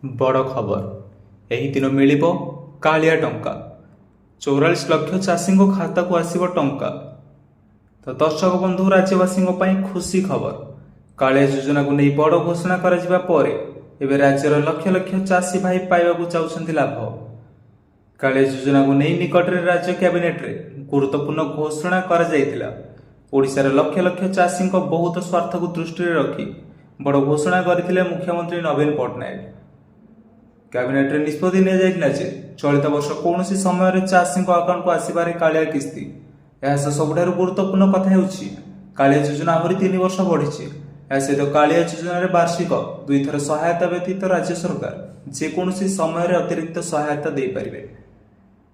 ବଡ଼ ଖବର, ଏହି ଦିନ ମିଳିବ କାଳିଆ ଟଙ୍କା। 44 ଲକ୍ଷ ଚାଷୀଙ୍କ ଖାତାକୁ ଆସିବ ଟଙ୍କା। ତ ଦର୍ଶକ ବନ୍ଧୁ, ରାଜ୍ୟବାସୀଙ୍କ ପାଇଁ ଖୁସି ଖବର। କାଳିଆ ଯୋଜନାକୁ ନେଇ ବଡ଼ ଘୋଷଣା କରାଯିବା ପରେ ଏବେ ରାଜ୍ୟର ଲକ୍ଷ ଲକ୍ଷ ଚାଷୀ ଭାଇ ପାଇବାକୁ ଯାଉଛନ୍ତି ଲାଭ। କାଳିଆ ଯୋଜନାକୁ ନେଇ ନିକଟରେ ରାଜ୍ୟ କ୍ୟାବିନେଟରେ ଗୁରୁତ୍ୱପୂର୍ଣ୍ଣ ଘୋଷଣା କରାଯାଇଥିଲା। ଓଡ଼ିଶାର ଲକ୍ଷ ଲକ୍ଷ ଚାଷୀଙ୍କ ବହୁତ ସ୍ୱାର୍ଥକୁ ଦୃଷ୍ଟିରେ ରଖି ବଡ଼ ଘୋଷଣା କରିଥିଲେ ମୁଖ୍ୟମନ୍ତ୍ରୀ ନବୀନ ପଟ୍ଟନାୟକ। କ୍ୟାବିନେଟରେ ନିଷ୍ପତ୍ତି ନିଆଯାଇଥିଲା ଯେ ଚଳିତ ବର୍ଷ କୌଣସି ସମୟରେ ଚାଷୀଙ୍କ ଆକାଉଣ୍ଟକୁ ଆସିପାରେ କାଳିଆ କିସ୍ତି। ଏହା ସହ ସବୁଠାରୁ ଗୁରୁତ୍ୱପୂର୍ଣ୍ଣ କଥା ହେଉଛି, କାଳିଆ ଯୋଜନା ଆହୁରି 3 ବର୍ଷ ବଢ଼ିଛି। ଏହା ସହିତ କାଳିଆ ଯୋଜନାରେ ବାର୍ଷିକ ଦୁଇଥର ସହାୟତା ବ୍ୟତୀତ ରାଜ୍ୟ ସରକାର ଯେକୌଣସି ସମୟରେ ଅତିରିକ୍ତ ସହାୟତା ଦେଇପାରିବେ।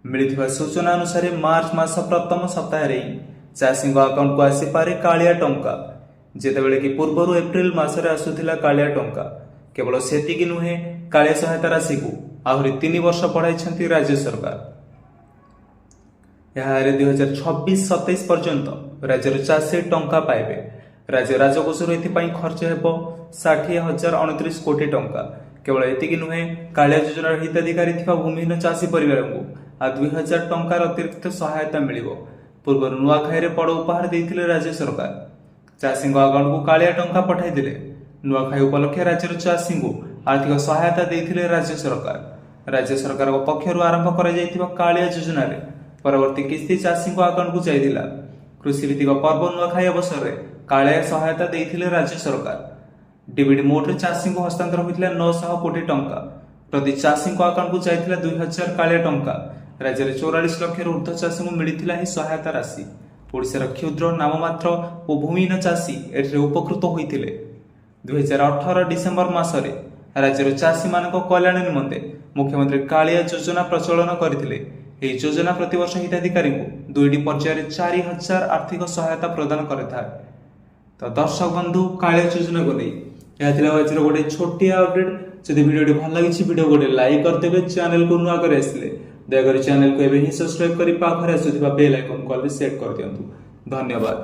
ମିଳିଥିବା ସୂଚନା ଅନୁସାରେ, ମାର୍ଚ୍ଚ ମାସ ପ୍ରଥମ ସପ୍ତାହରେ ହିଁ ଚାଷୀଙ୍କ ଆକାଉଣ୍ଟକୁ ଆସିପାରେ କାଳିଆ ଟଙ୍କା, ଯେତେବେଳେ କି ପୂର୍ବରୁ ଏପ୍ରିଲ ମାସରେ ଆସୁଥିଲା କାଳିଆ ଟଙ୍କା। କେବଳ ସେତିକି ନୁହେଁ, କାଳିଆ ସହାୟତା ରାଶିକୁ ଆହୁରି 3 ବର୍ଷ ବଢ଼ାଇଛନ୍ତି ରାଜ୍ୟ ସରକାର। ଏହାରେ 2026-27 ପର୍ଯ୍ୟନ୍ତ ରାଜ୍ୟର ଚାଷୀ ଟଙ୍କା ପାଇବେ। ରାଜ୍ୟ ରାଜକୋଷରୁ ଏଥିପାଇଁ ଖର୍ଚ୍ଚ ହେବ 60,029 କୋଟି ଟଙ୍କା। କେବଳ ଏତିକି ନୁହେଁ, କାଳିଆ ଯୋଜନାର ହିତାଧିକାରୀ ଥିବା ଭୂମିହୀନ ଚାଷୀ ପରିବାରଙ୍କୁ ଆଉ 2000 ଟଙ୍କାର ଅତିରିକ୍ତ ସହାୟତା ମିଳିବ। ପୂର୍ବରୁ ନୂଆଖାଇରେ ବଡ଼ ଉପହାର ଦେଇଥିଲେ ରାଜ୍ୟ ସରକାର। ଚାଷୀଙ୍କ ଆକାଉଣ୍ଟକୁ କାଳିଆ ଟଙ୍କା ପଠାଇଥିଲେ। ନୂଆଖାଇ ଉପଲକ୍ଷେ ରାଜ୍ୟର ଚାଷୀଙ୍କୁ ଆର୍ଥିକ ସହାୟତା ଦେଇଥିଲେ ରାଜ୍ୟ ସରକାର। ରାଜ୍ୟ ସରକାରଙ୍କ ପକ୍ଷରୁ ଆରମ୍ଭ କରାଯାଇଥିବା କାଳିଆ ଯୋଜନାରେ ପରବର୍ତ୍ତୀ କିସ୍ତି ଚାଷୀଙ୍କ ଆକାଉଣ୍ଟକୁ ଯାଇଥିଲା। କୃଷିଭିତ୍ତିକ ପର୍ବ ନୂଆଖାଇ ଅବସରରେ କାଳିଆ ସହାୟତା ଦେଇଥିଲେ ରାଜ୍ୟ ସରକାର। ଡିବିଟି ମୋଡରେ ଚାଷୀଙ୍କୁ ହସ୍ତାନ୍ତର ହୋଇଥିଲା 900 କୋଟି ଟଙ୍କା। ପ୍ରତି ଚାଷୀଙ୍କ ଆକାଉଣ୍ଟକୁ ଯାଇଥିଲା 2000 କାଳିଆ ଟଙ୍କା। ରାଜ୍ୟରେ 44 ଲକ୍ଷରୁ ଉର୍ଦ୍ଧ୍ୱ ଚାଷୀଙ୍କୁ ମିଳିଥିଲା ଏହି ସହାୟତା ରାଶି। ଓଡ଼ିଶାର କ୍ଷୁଦ୍ର, ନାମମାତ୍ର ଓ ଭୂମିହୀନ ଚାଷୀ ଏଥିରେ ଉପକୃତ ହୋଇଥିଲେ। 2018 ଡିସେମ୍ବର ମାସରେ ରାଜ୍ୟର ଚାଷୀମାନଙ୍କ କଲ୍ୟାଣ ନିମନ୍ତେ ମୁଖ୍ୟମନ୍ତ୍ରୀ କାଳିଆ ଯୋଜନା ପ୍ରଚଳନ କରିଥିଲେ। ଏହି ଯୋଜନା ପ୍ରତିବର୍ଷ ହିତାଧିକାରୀଙ୍କୁ ଦୁଇଟି ପର୍ଯ୍ୟାୟରେ 4000 ଆର୍ଥିକ ସହାୟତା ପ୍ରଦାନ କରିଥାଏ। ତ ଦର୍ଶକ ବନ୍ଧୁ, କାଳିଆ ଯୋଜନାକୁ ନେଇ ଏହା ଥିଲା ଆଜିର ଗୋଟେ ଛୋଟିଆ ଅପଡେଟ୍। ଯଦି ଭିଡ଼ିଓଟି ଭଲ ଲାଗିଛି, ଭିଡ଼ିଓ ଗୋଟେ ଲାଇକ୍ କରିଦେବେ। ଚ୍ୟାନେଲକୁ ନୂଆ କରି ଆସିଲେ ଦୟାକରି ଚ୍ୟାନେଲକୁ ଏବେ ହିଁ ସବସ୍କ୍ରାଇବ କରି ପାଖରେ ଆସୁଥିବା ବେଲ୍ ଆଇକନ୍ କଲରେ ସେଟ୍ କରିଦିଅନ୍ତୁ। ଧନ୍ୟବାଦ।